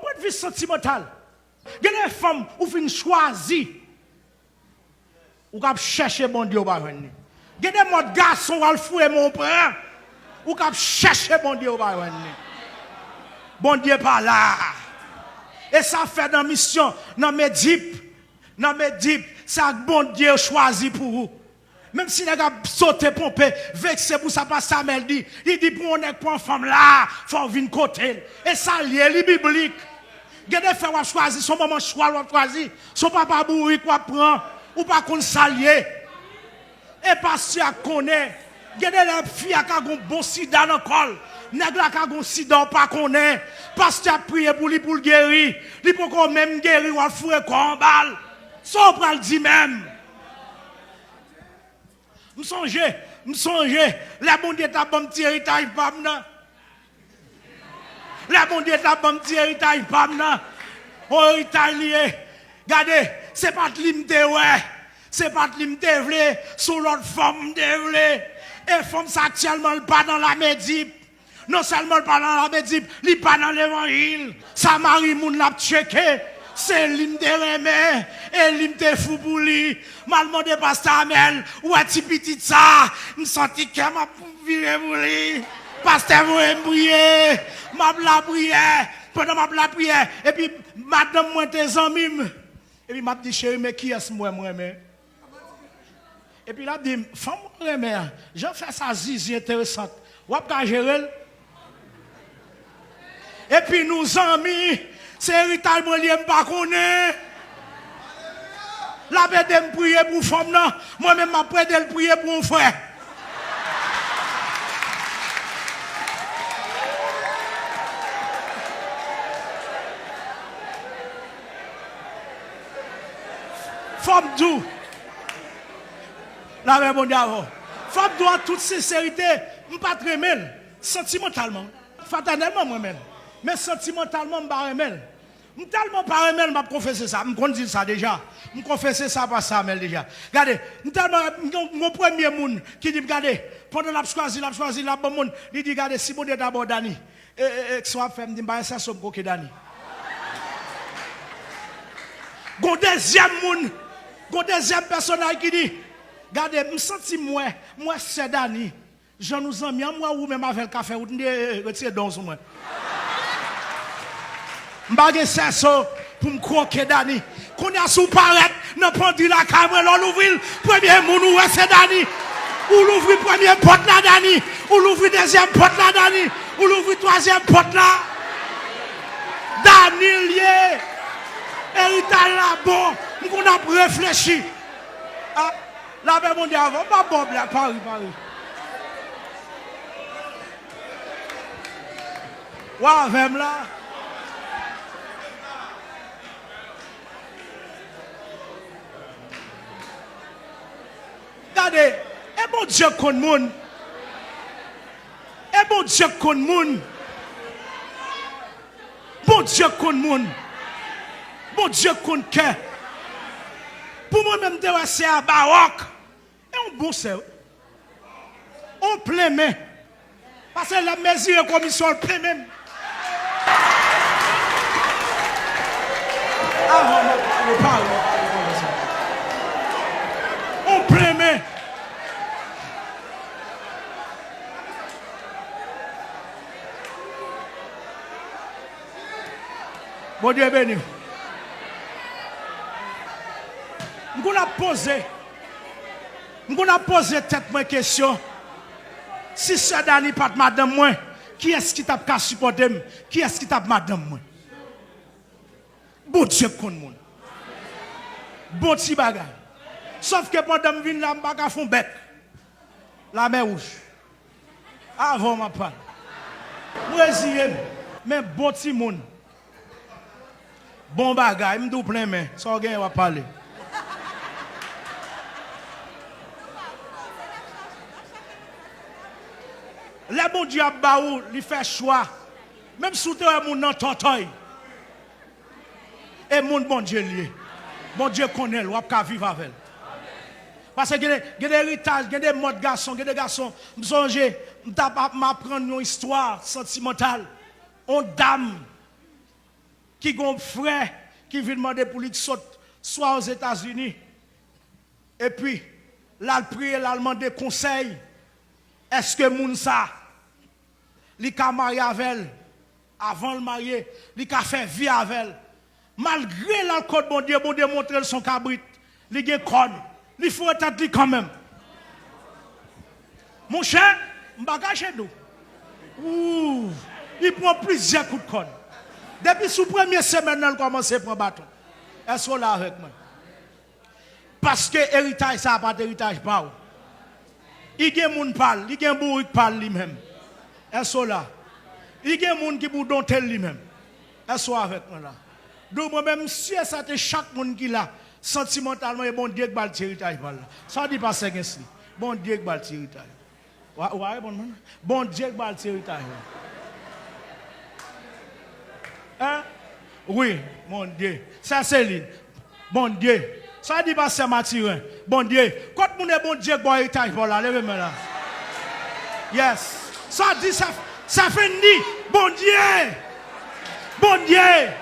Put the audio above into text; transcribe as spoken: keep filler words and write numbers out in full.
Pwen de vi santimantal. Gen de fanm ou fin chwazi. Ou k ap chèche Bondye, ou pa jwenn li. Gen de mòd gason w al foure men w pran. Ou k ap chèche Bondye, ou pa jwenn li. Bondye pa la. E sa fè nan misyon, nan Medip, nan Medip, se ak Bondye yo chwazi pou ou. Menm si nèg ap sote ponpe, vekse pou sa pastè Amèl di, li di pou yon nèg pran fanm la, fò w vin kote l. E sa l ye, li biblik. Gen de fwa w ap chwazi, se yon manman chwal w ap chwazi, se yon papa bourik w ap pran, ou pa konn sa l ye. E pastè a konnen. Gen de lè fi a ka gon bon sida nan kò l. Nèg la ka gon sida w pa konnen. Pastè ap priye pou li pou l geri. Li poko menm geri, w ap foure kò w anba l. Sa w pral di menm? M sonje, m sonje, lè Bondye t ap ban m ti eritaj pa m nan. Lè Bondye t ap ban m ti eritaj pa m nan. On eritaj li ye. Gade, se pa t li m te wè. Se pa t li m te vle. Se yon lòt fanm m te vle. E fanm sa aktyèlman l pa nan Lamedip. Non sèlman l pa nan Lamedip, li pa nan levanjil. Sa mari moun l ap tcheke. Se li m te renmen. E li m te fou pou li. M al mande pastè Amèl, ou wè ti pitit sa? M santi kè m ap vire pou li. Pastè voye m priye. M ap lapriyè. Pandan m ap lapriyè, epi madanm mwen te zanmi m. Epi m ap di, cheri, men kiyès m wè m renmen? Epi l ap di m, fanm mwen renmen an, jan fè sa zizi enteresant, w ap ka jere l? Epi nou zanmi, se eritaj mwen li ye, m pa konnen. L ap ede m priye pou fanm nan, mwen menm m ap ede l priye pou yon frè. Fò m di w, lapè Bondye avè w. Fò m di w an tout senserite, m pa t renmen l santimantalman. Fratènèlman, m renmen l. Men santimantalman, m pa renmen l. M tèlman pa renmen l, m ap konfese sa. M konn di l sa deja. M konfese sa pastè Amèl deja. Gade, m tèlman, m gon, m gon premye moun ki di m, gade, pandan l ap chwazi, l ap chwazi, l ap ban moun, li di, gade, si Bondye ta ba w Dani, e, e, e, sa w ap fè? M di, m pa gen sèso m koke Dani. Gon dezyèm moun, gon dezyèm pèsonaj ki di, gade, m santi m wè, m wè sè Dani. Jan nou zanmi an, m wè ou menm avè l ka fè wout, m di, e, e, retire don w sou mwen. M pa gen sèso pou m kwoke Dani. Kounye a, si w parèt nan pandri lakay mwen, lè w louvri l, premye moun ou wè se Dani. Ou louvri premye pòt la, Dani. Ou louvri dezyèm pòt la, Dani. Ou louvri twazyèm pòt la. Dani l ye. Eritaj la bon. M konn ap reflechi. A, lapè Bondye avè w. M pa ba w blag, pa ri, pa ri. W avè m la? Gade, e Bondye k konn moun. E Bondye k konn moun. Bondye k konn moun. Bondye k konn kè. Pou mwen menm, m te wè sè a bawòk. E yon bon sè, wi. On plen men. Paske lè m mezire komisyon, l plen men m. Avan m ap pale, pale, pale konsa. On plen men. Bondye beni w. M konn ap poze, m konn ap poze tèt mwen kesyon, si sè Dani pa t madanm mwen, kiyès ki t ap ka sipòte m? Kiyès ki t ap madanm mwen? Bondye k konn moun. Bon ti bagay. Sòf ke pandan m vin la, m pa ka fè yon bèk. Lamè wouj. Avan w m ap pale. M reziye m. Men bon timoun. Bon bagay. M di w plen men. Sa w genyen w ap pale. Lè Bondye ap ba ou, li fè chwa. Menm si w te wè moun nan tòtòy. E moun Bondye l ye. Bondye konnen l, w ap ka viv avè l. Paske gen de, gen de eritaj, gen de mòd gason, gen de gason. M sonje, m t ap, m aprann yon istwa santimantal. On dam, ki gen yon frè ki vin mande pou li k sot swa Ozetazini, epi l al priye, l al mande konsèy, èske moun sa, li ka marye avè l, avan l marye, li ka fè vi avè l. Malgre l al kot Bondye, Bondye montre l s on kabrit, li gen kòn, li foure tèt li kanmenm. Monchè, m pa kache di w. Ooh, li pran plizyè kout kòn. Depi sou premye semèn nan, l kòmanse pran baton. Èske w la avèk mwen? Paske eritaj sa a pa t eritaj pa w. Li gen moun pa l, li gen bourik pa l li menm. Èske w la? Li gen moun ki pou donte l li menm. Èske w avèk mwen la? Donk mwen menm, m si e sèten chak moun ki la, santimantalman, e Bondye k ba l ti eritaj pa l la. Sa w di, pastè Gensley? Bondye k ba l ti eritaj. Ou pa reponn mwen. Bondye k ba l ti eritaj la. Hein? Wi, Bondye. Sè Selin. Bondye. Sa w di, pastè Mathurin? Bondye. Kot moun e Bondye k ba w eritaj pa w la? Leve men la. Yes. Sa w di, sa, sa fin di? Bondye. Bondye.